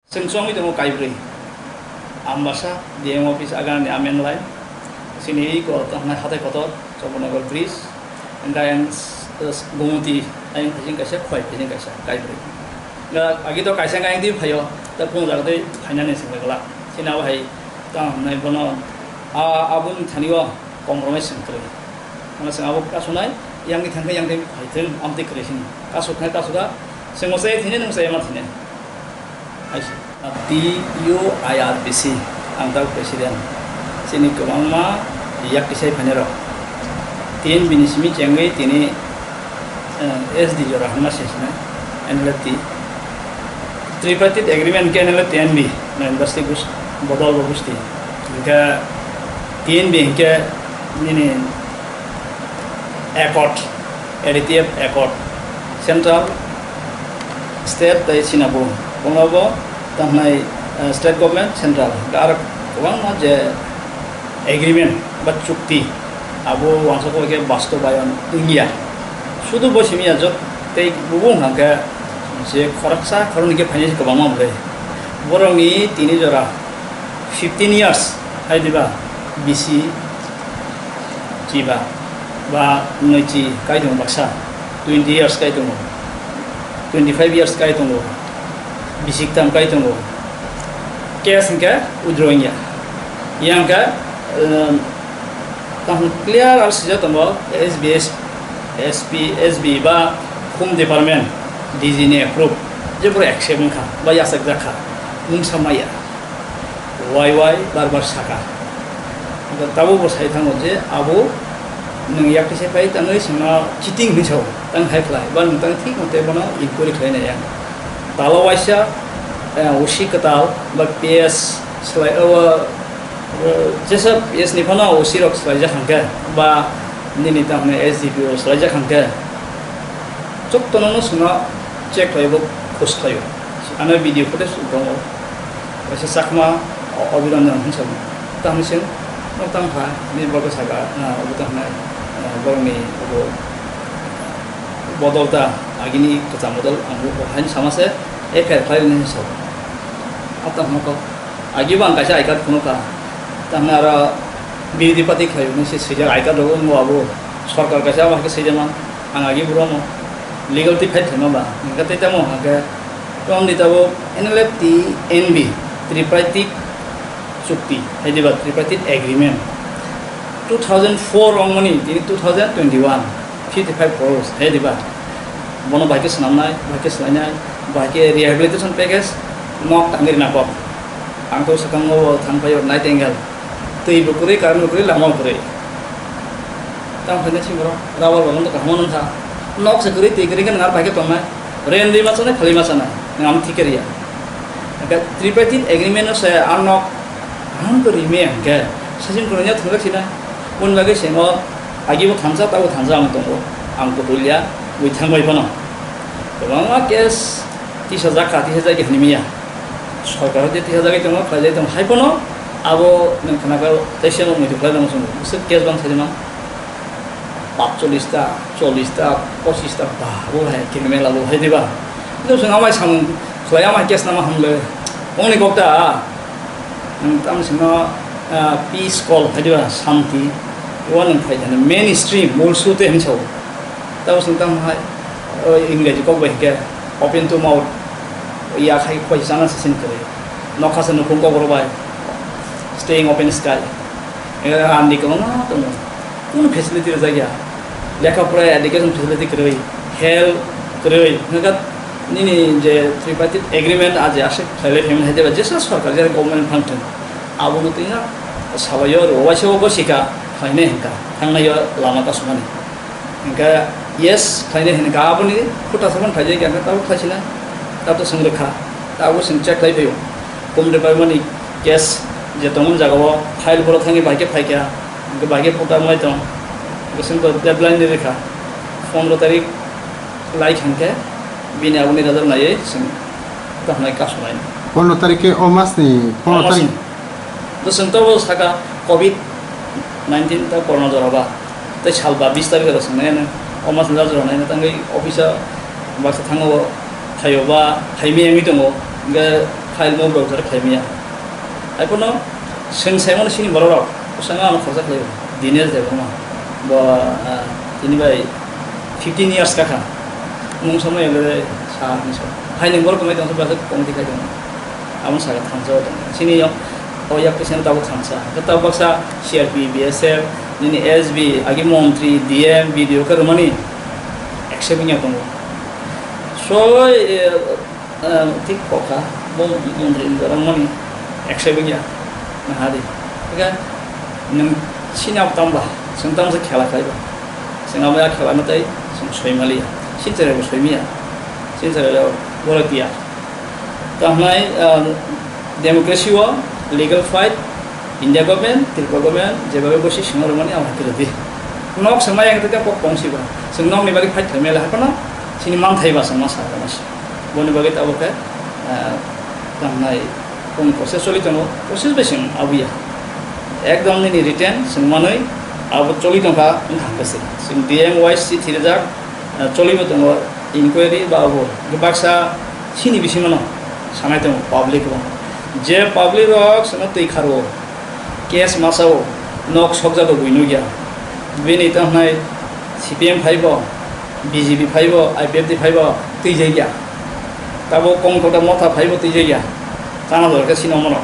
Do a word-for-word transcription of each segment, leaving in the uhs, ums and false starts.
Chwng chongwi tongo kaibrwi. Ambasa, D M office agarni amen line, chini iko tongnai hatai kotor, Chopanagar bridge, hingke ayang s-, s-, Gumoti, ayang phaising kaisa, khwai phaising kaisa, kaibrwi. Hingke agi to kaisa hingke ayang twi phaio, ta kung jaga twi phainani sengkhe glak. Chini abo hai tamo hwnai bono, a, aboni thani o compromise se kwrwi. Mane chwng abo kasunai, yang ni thangkhe yang tei phaithwng, amtwi kwrwi sini. Kasuk thai kasuk a, chwng bo chaya thwinai, nwng chaya ma thwinai. Hai se. T U I R P C, ang tak president. Chini kwbangma yak kisai phainai rok. Tin bini simi chengwi tini eh, S D jora hwnma se sinai, N L F T. Tripartite agreement ke N L F T N B, na industry gus-, bodol bo gusti. Hingke T N B hingke nini accord, A D T F accord, central, state tei sinabo. Bono bo tamo hwnai, eh, state government, central. Aro kwbangma je agreement ba chukti abo wansukgo khe bastobayon wngya. Sudu bo simi ya jot tei bubu wngkha khe je khoroksa khoroknwi khe phainai se kwbangma bwlwi. Borokni tini jora fifteen years hai diba bisi chiba ba nwichi kai tongo baksa, twenty years kai tongo, twenty five years kai tongo, bisi ktam kai tongo. Case hingke withdraw wngya. Yang hingke, um, tamo clear al sijak tongo S B S, S P, S B ba Home Department, D G ni approve. Je boro accept wngkha, ba yachak jakha, mungsa maya. Wai wai bar bar saka. Tabuk bo sai thango je abo nwng yak tise pai tangwi sima cheating hinwi sao, tang hai khlai, ba nwng tang thik mate bono inquiry khlai nai ya. Talo waisa, eh, O C kwtal ba P S slai, o, o, jesa P S ni phano O C rok swlaijak hangkhe, ba nini tamo S D P O swlaijak hangkhe, chuktono no sima check khlai bo khus khlaio. Ano video footage tongo. Kaisa Chakma o-, Abhinandan hinwi sao. Tamo se, no tamo kha, ni borok saka, ah, obo tamo, ah, borokni obo bodol ta, agini kwcham bodol, ang bo haino sama se, F I R khlai rwni hinwi sao. Abo tamo kok, agi bo ang kaisa I card phunukha. Tamo aro birodhi party khlai rwni se swijak I card rwgo, wngbo abo sorkar kaisa abo hai khe swijak man. Ang agi boro no legal twi fight khlaima ba, hingke tei tamo hingke tongdi tabuk N L F T N B, Tripartite Chukti, hai diba Tripartite Agreement, two thousand four ongmani tini two thousand twenty-one, fifty five crores, hai diba? Bono bai khe swnamnai, bai khe swlainai, bai khe rehabilitation package, nok tangwi rwna kok. Ang to swkango thang paio Nightingale. Twi bo kwrwi, current bo kwrwi, lama bo kwrwi. Tamo khaina simi borok rubber bagano kaham nung kha. Nok se kwrwi, twi kwrwi khe nang bai khe tongnai. Rent rwi ma chanai, phalwi ma chanai. Nang am thik khe riya. Hingkhe tripartite agreement no se a nok kaham kwrwi me hingkhe sachin kwrwngya thwngjak sinai. Boni bagwi se mo agi bo thansa, tabo thansa ang tongo. Ang kutulya, bui thangbai phano. Kwbangma case tisajak kha, tisajak khe hwnwi manya. Sorkar je tisajagwi tongo, khlaijagwi tongo, hai phano abo nwng khna kha, teisa no muitu khlai mano chwng. Bwswk case bang sajima, patchollis ta, chollis ta, pochis ta, ba, abo hai criminal abo hai diba? Khe chwng amai samung khlai, amai case nama hamle, ongni kok ta. Nwng tamo sino, ah, peace call hai diba, shanti. O nwng phai jani main stream, mul sute hinwi sao. Tamo song tamo hai, o Ingreji kok bai hingke open to mouth. Ya khai khoi sana se sin kare. Nokha se nukhung kok bai. Staying open sky. E andi ko ma to. Kunu facility rwjak ya? Lekha pora education facility kwrwi, health kwrwi, hwnkhe nini je tripartite agreement a je aswk khlailai phaimani hai jeba jesa sorkar jesa government phang thwng, abono twi no sabaio rw waisa o gosika khlainai hwnkha, thangnai o lama kasumani. Hwnkhe yes khlainai hwnkha, aboni khuta saban khlaijak ya, hwnkhe tabuk khlaisinai, tabuk swng rwkha, tabuk swng check khlai phaio. Kum de paimani case je tongmani jagao file borok thangwi bai khe phaikha. Hingke bai khe puta wngwi tong. Bwswk to deadline ni rikha. Pondro tarik lai khe hingke bini aboni result naiwi chwng tamo hwnwi kasunai. Pondro tarik khe o mas ni, pondro tarik. Bwswk to bo saka covid nineteen ta corona jora ba. Tei sal ba bis tarik ro swngnai ano. O mas ni result rok naina tangwi office o baksa thango phaio ba phaimaya wngwi tongo. Hingke Khailmo borok jora khaimaya. Haiphano chwng saimano chini bororok, bwskango ano khoroksa khlaio. Dinesh Debbarma. Bo, ah, tini bai fifteen years kakha. Mungsa mai le sa hinwi sa. Haini borok kwmai tongsa bwswk committee khai tongo. Amo saka thansa o tongo. Chini o, o yak kisa tabuk thansa. Khe tabuk baksa C R P, B S F, nini S B, agi montri, D M, B D O khe rwmani ekso bini tongo. So, eh, Ah, thik kokha, bo montri ni jorang mani ekso bini ya, nahadi. Hingke nwng sini abo tamba, chwng tamsa khela khlaiba. Chwng abo ya khela no tei chwng soi maliya. Silchar bo soi miya. Silchar bo borok tiya. Tamhnai, ah, democracy o legal fight, India government, Tripura government, jebabe bosi swngo rwmani abo hakhe rwdi. Nok se maya khe kok kong siba. Chwng nokni bagwi fight khlai mela haphano chini manthai ba chwng ma sa. Boni bagwi tabuk khe, ah, tamo nai kung process choli tongo, process bai chwng abuya. Ekdom nini written chwng manwi abo choli tongkha wngkha hwnkhe se. Chwng D M wise si thirijak, ah, cholibo tongo inquiry ba abo. Hwnkhe baksa chini bisingmano sanai tongo public rok. Je public rok chwngno twi kharwo, case masao, nok sokjago buino ya. Bini tamo nai C P M phaibo, B J P phaibo, I P F T phaibo, twijaya. Tabo kong kota motha phaibo twijaya. Chana dor khe sino mono.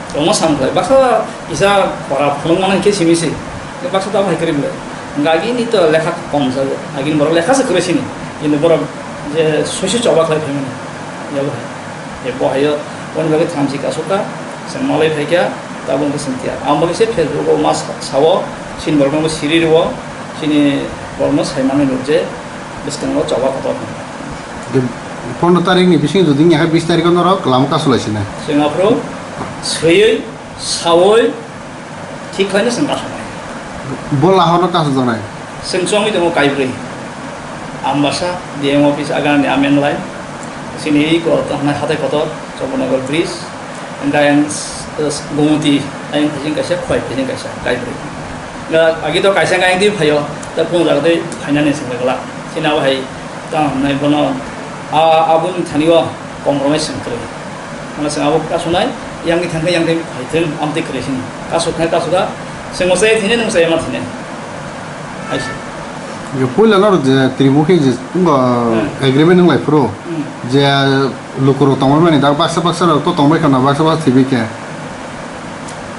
Tongma sam khlai. Baksa kisa khora phunuk mano khe simi se. Baksa tabo hai kwrwi bwlai. Gagi ni to lekha kom jago. Agini borok lekha se kwrwi sini. Kintu borok je soisu choba khlai phaimani. Yabo hai. E bo hayo. Oni bagwi thamchi kasukha. Chwng malai phaikha. Tabuk wngkha chwng tiya. Ang bagwi se Facebook o ma sa-, sao. Chini borok no siri rwo. Chini borok no sai manwi nuk je. Bwskango choba kotor. Pondro tarik ni bisingo jodi wngya khe bis tarik o norok lama kasu lai sinai. Chwng aphuru swiwi, sawi, thik khlaino chwng kasu nai. Bo lahorno kasu janai. Chwng chongwi tongo kaibrwi. Ambasa, D M office agani amen line. Chini iko tongna hatai kotor, Chopanagar bridge. Hingke ayang s-, s-, Gumoti, ayang phaising kaisa, Khowai phaising kaisa, kaibrwi. Hingke agi to kaisa hingke ayang twi phaio, ta kung jaga twi phainani sengkha glak. Chini abo hai tamo hwnai bono, a, aboni thani o compromise se kwrwi. Mane chwng abo kasunai, yang ni thangkhe yang twi phai thung, amtwi kwrwi sini. Kasuk khe kasukha, chwng mwsai thwinai, nwng mwsai ma thwinai. Hai se. Yo, puila norok je Tripura khe je tongo, hmm, agreement wng lai phuru, hmm, je lukurok tongmani dak baksa baksa rok to tongbai khana baksa baksa thwibai khe.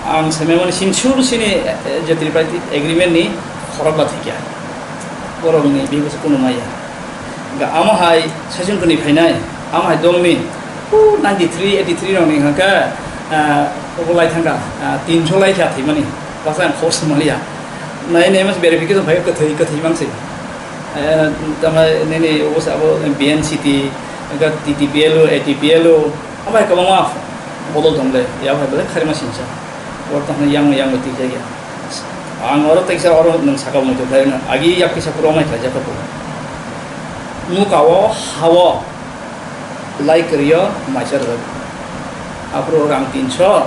Ang saimani sinsur sini, eh, je tripartite agreement ni khorok ba thikya. Borok ni bihik bwswk kunu maya. Ga amo hai session kuni phainai, amo hai dongni, o ninety three, eighty three rok ni hwnka, ah, obo lai thangka, ah, tinso lai kha thwimani, baksa ang khobor swng maliya. Nai nai mas verification phai kwthwi, kwthwi mang se. Eh, tama nini obo sa abo B N C T, hwnka T T P L o, A T P L o, amo hai kwbangma bodol tong le, ya hai bole kharima sinsa. Oro tong yang, yang twi jaya. Ang oro teksa oro nwng saka muitu khlaina, agi yak kisa puro mai khlaijak kho. Nuka o, ha o, lai kwrwi o maisa rwjak. Aphuru rang tinso,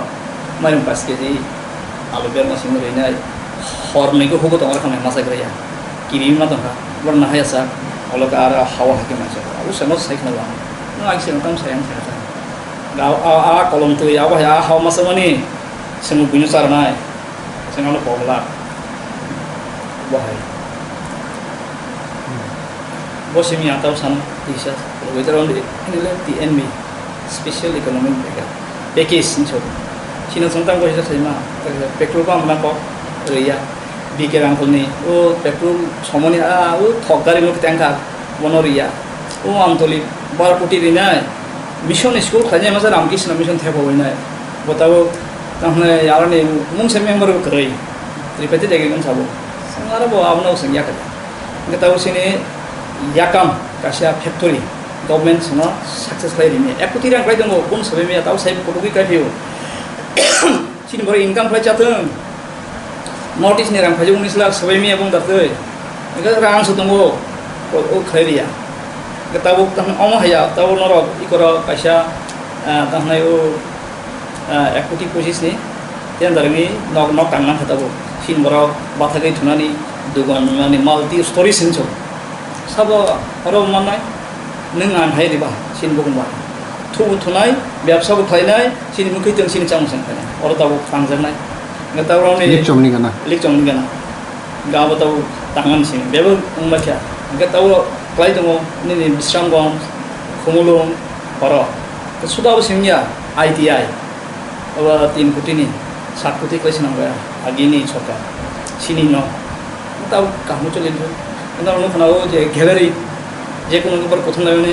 mairum paanch K G, alu berma simi rwinai, hor nwi khe hugo tongma khamai masa kwrwi ya. Kibi ma tongkha, borok nahaya sa, olo khe aro ha o hai khe maisa. Abo seno sai khna lang. Nwng agi seno tamo sai ang khe kha. Ga a, a kolom twi, abo hai a ha o masa mani, semo buino charnai. Chwng ano pogla bo hai. Bo simi ang tamo sano tisa, weather only N L M T N B, special economic package, package hinwi sabo. Chini chwng tamo kaisa saima, petrol pump na kok rwya, B K Rangkhol ni, o petrol somoni a, o thok gari no tengkha, bono rwya, o Amtoli bar koti rinai, mission school khlainai masa Ramkrishna mission thepa winai. Bo tabuk tamo hwnwi aroni mungsa member bo kwrwi, tripartite agreement sabo. Chwng aro bo abono chwng yakha. Hwnkhe tabuk chini yakam kaisa factory government chwngno success khlai rini. Ek koti rang khlai tongo, bun sabai maya tabuk sai kotogwi kaiphio. Chini borok income khlai chathwng. North East ni rang phaijak unis lakh sabai miya bung daktwi. Hingke rang se tongo, o, o khlai riya. Hingke tabuk tang omo haya, tabuk norok ikorok kaisa, ah, tang hinai o, ah, ek koti pochis ni tender ni nok, nok tang mankha tabuk. Chini borok bathagwi thunani, dogan nunani, multi stories hinwi sabo. Sabo oro mannai, nwng ang hai riba, chini bukung bai. Subu thunai, bebsa bo khlainai, chini mukhi tong chini chamung seng khlainai. Oro tabuk tangjaknai. Hingke tabuk rokni Likchomni gana. Likchomni gana. Hingke abo tabuk tangan sini. Bebak wngma kha. Hingke tabuk klai tongo nini Bisramganj, Khumulwng, oro. Suda bo simi ya, I T I. Abo tin koti ni, sat koti klai sinang kha. Agini sorkar. Sini no. Tabuk kaham choli tongo. Eno nukho na o je gallery, je kono nokbar kothom nai mani,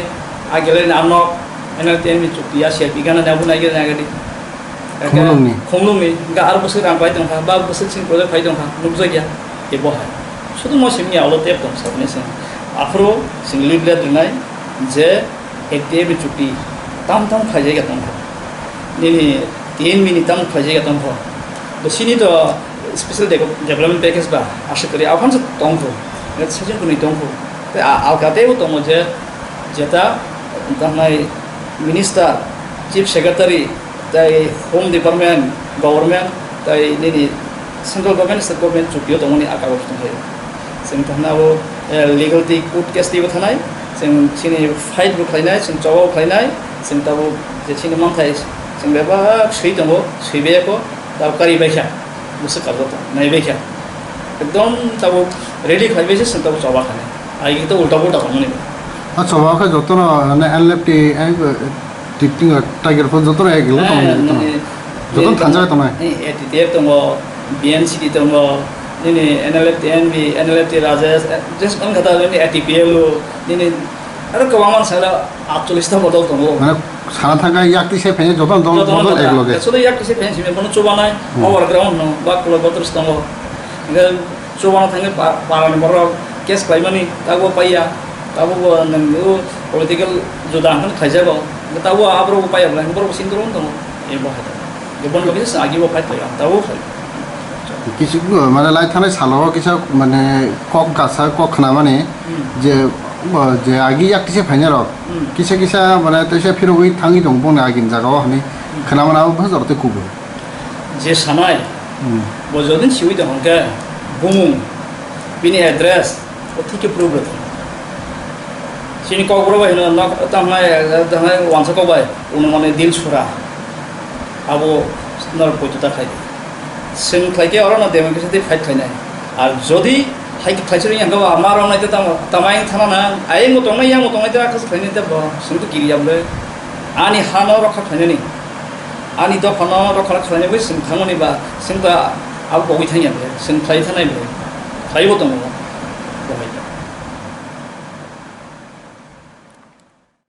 a gallery ni ano N L T M ni chukti ya C R P gana ni abo nai gana nai gadi. Khumulwng ni. Khumulwng ni, ga aro bwswk rang pai tong kha, ba bwswk sini project pai tong kha, nukjak ya, ebo hai. Sudu mo simi ya olo tep tong sa ni sini. Aphuru sini leaflet rinai, je F T F ni chukti tam tam khlaijak ya tong kha. Nini T N V ni tam khlaijak ya tong kha. Bo sini to special de-, development package ba asha kari aphang se tong kha. Ngat sajak kunui tong kha. Te a-, alka tebo tongo je, jeta tangnai minister, chief secretary, tai home department, government, tai nini central government, state government chukio tongmani a kagoj tongkhaio. Chwng thangna abo, eh, legal twi court case twibo thanai, chwng chini fight bo khlainai, chwng choba bo khlainai, chwng tabuk je chini manthai chwng bebak swi tongo, swi biyako, tabuk kari baikha, bwswk karjak tong, nai baikha. Ekdom tabuk ready khlai baise chwng tabuk choba khlainai. Ai to ulta pulta tongmani. A choba khe jotono, mane, N L F T, eh, Titingo Tiger Force joto no ek gelo tong, eh, joto no. Nini, joto nini thansa tongnai. Nini A T T F tongo, B N C T tongo, nini N L F T N B, N L F T Rajesh, eh, just on kata nini A T P L o, nini aro kwbangma sala atchollish ta bodol tongo. Mane sana thangkha yak twi se phene joto dol, joto joto no ek loge. Actually yak twi se phene simi bono chubanai, hmm, overground no, ba club bottles tongo. Hingke Chubano thangwi pa-, parani borok case khlaimani, tabuk paiya, tabuk bo nwng o political juda hwnkheno khaijago, tabuk aborok bo paiya bwlai, borok bo sindoro wng tongo, abo hai tongo. Boni loge se agi bo fight khlaiya, tabuk khai. Kisu, mane, lai thanai salo kisa, mane, kok gasa, kok khnamani, hmm, je, bo, je agi yak kisa phainai rok, hmm, kisa kisa, mane, teisa phirogwi thangwi tongo boni agini jagao hwnwi, hmm, khnamani abo bwsajak tei kubui. Je sanai, hmm, bo jodin siwi tong hwnkhe, bumung, bini address, o thik khe proof rwdi. Chini kokborok bai hino, nok tangnai, tangnai wansa kok bai, uno mane dil sura. Abo norok poito ta khai di. Chwng khlai khe oro no democracy tei fight khlainai. Ar jodi hai khe khlaisirwi hwnkhe bo ma rok nai te tamo, tamo ayang thana na, ayang bo tongnai, yang bo tongnai te, akhas khlainai te bo, chwng to kiriya bole. Ani ha no rokha khlainani. Ani dophano rokha khlainani bai chwng thangmani ba chwng ta abo pogwi thangya bai chwng khlai thanai bai khlaibo tongo.